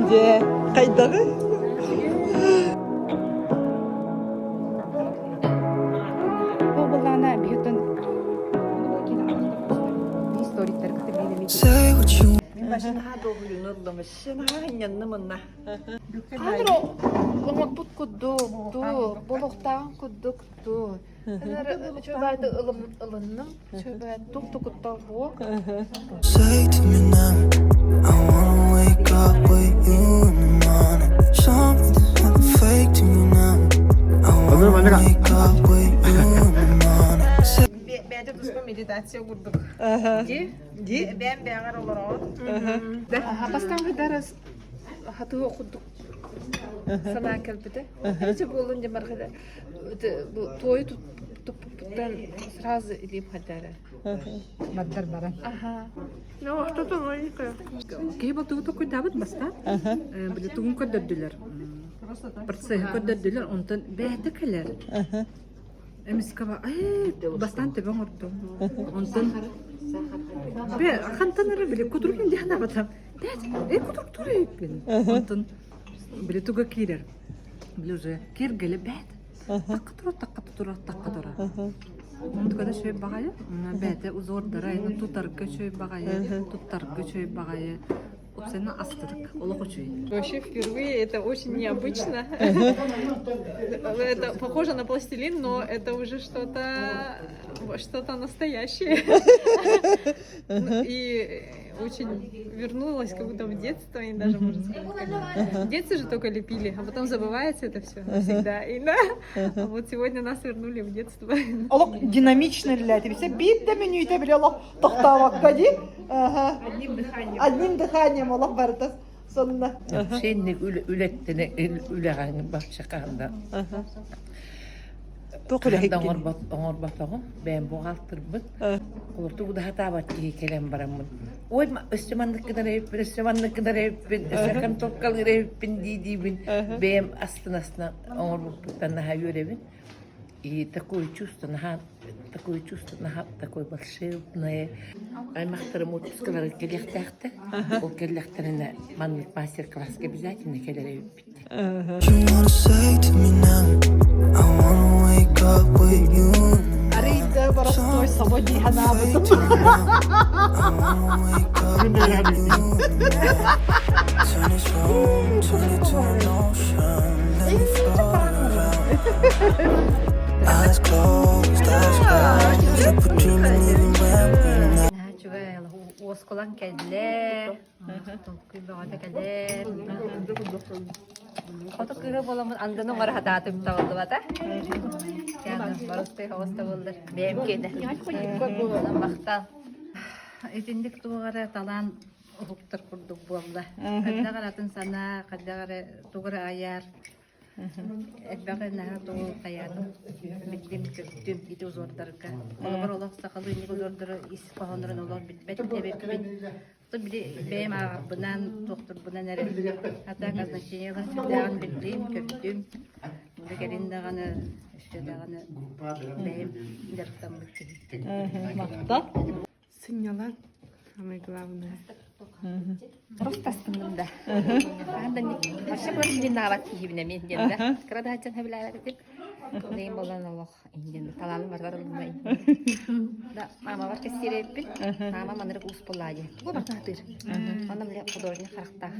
Дьэ, хайдаҕы? Мин башынаһа долгуйуну ыллым, өссө наһаа мынна. Хаһан оҥорбут курдук дуу, буолуохтааҕын курдук дуу. Үчүгэйдик ылынным, үчүгэй туох да куттал суох. Say to me now, I wanna wake up with you in the morning. Show me there's nothing fake to me now. I wanna wake up with you in the morning. Say Бэйэтэ туспа медитация курдук. Ди? Бэйэм бэйэҕэр олороҕун. Бастаан хайдара хатыы курдук санаа кэлбитэ. Эчи буоллун дьэ баргыда бу туойу туппуттан сразу илиим хайдара. Бардар баран. Аха. Ну, что-то новенькое. Киһи балтыгы токуйдаабыт бастаан. Били тугун көрдөрдүлэр. Процеһы көрдөрдүлэр, онтон бэйэтэ кэлэр. Эмискэ бастаан төбө оҥордум. Онтон бе хантан эрэ били кутурук дии санаабатам. Э кутуруктуур эбиппин. Онтон били туга киирэр. Били уже киэргэлэ бэт. Такка тура, такка тура, такка тура. Онтукада үчүгэй баҕайы. Бэйэтэ узордара, тутарга үчүгэй баҕайы, туттарга үчүгэй баҕайы. Упсана астырык, олох үчүгэй. Вообще впервые это очень необычно. Это похоже на пластилин, но это уже что-то что-то настоящее. И очень вернулась как будто в детство, и даже можно сказать. В детстве же только лепили, а потом забывается это все навсегда. И да, а вот сегодня нас вернули в детство. Олох динамично үлэлээтибит. Биир да мүнүүтэ били олох тохтообокко дии. Одним дыханием. Одним дыханием олох барыта сонно. Сенник үлэттэн үлэҕэҥ бачча хаанда. Туох Хаанда оҥорботоҕум, бэйэм буҕаалтырбын. Олорту будаһатаабат киһи кэлэн бараммын. Ой, өссө маннык гынар эбиппин, өссө маннык гынар эбиппин, өссө контовкалыыр эбиппин дии-диибин. Бэйэм астына-астына оҥорбуппуттан наһаа үөрэбин. И такое чувство, наһаа, такое чувство, наһаа такое волшебное. Аймахтарым отпускалары кэлиэхтээхтэр. Ол кэллэхтэринэ маннык мастер-класска обязательно кэлэр эбиппит. you wanna say to me now. I wanna wake up with you in the Арыйда боростуой собо дии morning. санаабытым. Fake to me now. I wanna wake up with you in the morning. Turn this room, turn it to an ocean. Let me float around. Eyes closed, eyes closed. Keep a dreaming even when we're not. Наһаа үчүгэй уоскулаҥ кэллэ, толкуй бөҕөтө кэлэр. Хоту кыыһа буоламмын андыны оҥоро сатаатым табыллыбата. Боростуой соҕус табыллар. Бэйэм киэнэ. Махтал. Итинник туох эрэ талаан уһуктар курдук буолла. Хайдах эрэ атын санаа, хайдах эрэ тугу эрэ айар. Элбэҕи наһаа тугу хайаатым, биллим, көттүм ити узордарга. Холобур, олох сахалыы инник узордары ис хоһооннорун олох билбэт эбиппин. Оттон били бэйэм ааҕарбынан, туохтурбунан эрэ а так назначениелар сүрдээҕин биллим, көрдүм. Бу кэлин даҕаны, өссө даҕаны бэйэм дьарыктаммыт киһи. Махтал. Сынньалаҥ, самое главное. Просто астынным да. Вообще просто виноват киһибин эмиэ диэн да. Кыра да сылдьан сөбүлээбэт этим. Нейм болан олох инден талааным бардар ылынна Да, мамабар кэссиэрэбиппин. Мама манырык уус буоллаа диэн. Бу барытын сатыыр. Онно бile художник харахтаах.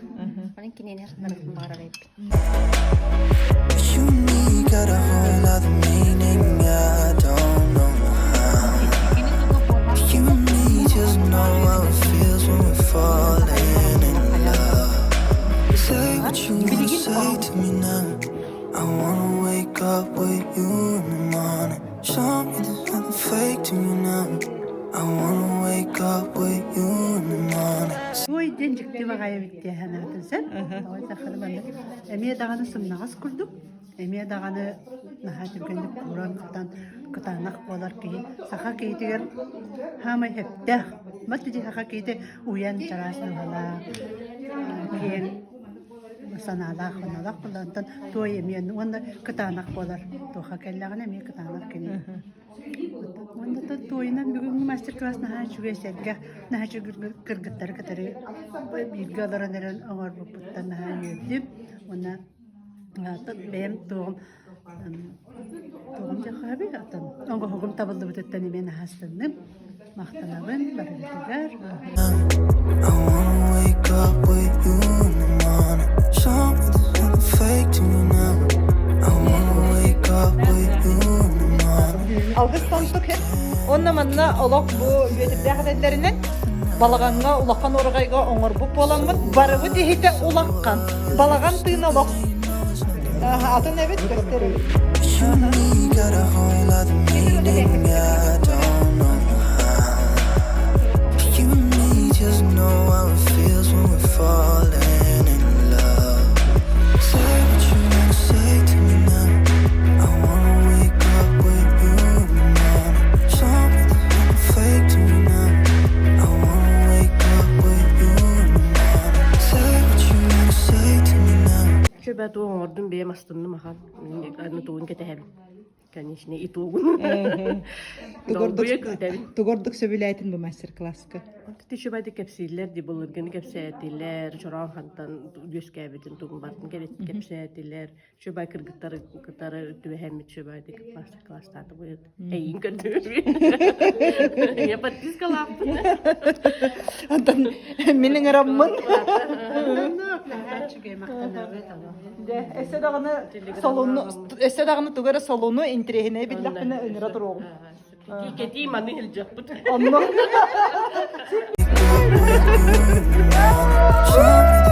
Онон киниэнэр нарыкпын баҕарар эбиппин. You and me got a whole other meaning. I don't know how. You and me just know how it feels when we're falling in love. Say what you wanna say to me now. I wanna wake up with you in the morning. Show me there's nothing fake to me now. I wanna wake up with you in the morning. Ой диэн дьикти баҕайы эбит дии санаатым сөп. Ой саханы манна эмиэ даҕаны сымнаҕас курдук, эмиэ даҕаны наһаа түргэнник кууран-хатан кытаанах буолар киһи саха киһитигэр саамай сөптөөх. Мат ити саха киһитэ уйан чараас дууһалаах, киэҥ санаалаах оноолоох буоллаҕыттан туой эмиэ уонна кытаанах буолар. Туохха кэллэҕинэ эмиэ кытаанах кини. Уонна туойунан бүгүҥҥү мастер-класс наһаа үчүгэй сэргэх, наһаа үчүгэй кыргыттары кытары бииргэ олорон эрэн оҥорбуппуттан наһаа үөрдүм. Уонна бэйэм туоҕум туоҕум диэххэ атын оҥоһугум табыллыбытыттан эмиэ наһаа астынным. Махтанабын барыгытыгар. I wanna wake up with you in the morning. Something's fake to me now. I wanna wake up with you in the morning. Алгыс тонтук Онно манна олох бу үөтүрдээх этэллэринэн балаҕаҥҥа улахан ураҕайга оҥорбут буоламмыт барыбыт иһитэ улаххан. Балаҕан тыына олох атын эбит көстөр эбит. You and me got a whole other meaning. I don't know how. You and me just know how it feels when we're falling in love. Say what you wanna say to me now. I wanna wake up with you in the morning. Something fake to me now. I wanna wake up with you in the morning. Say what you wanna say to me now. Чөбө туох оҥордум бэйэм астынным ахан. Аны тугун кэтэһэбин. Конечно, итогун. Долгуйа күүтэбин. Тугордук сөбүлээтин бу мастер-класска? Түчүбайды кэпсииллэр ди былыргыны кэпсээтилэр, чороон хантан үөскээбитин тугун бартын кэпсээтилэр. Чөбай кыргыттары кытары түбэһэммит чөбайды мастер-класстааты быйыт. Эйин көрдүм. Я подпискалааппын. Антон мин ыҥыраммын. Өссө даҕаны солуну өссө даҕаны тугу эрэ солуну интэриэһинэй биллэхпинэ ыҥыра туруоҕум. Кэтии маны илдьэхпит. Онно. Something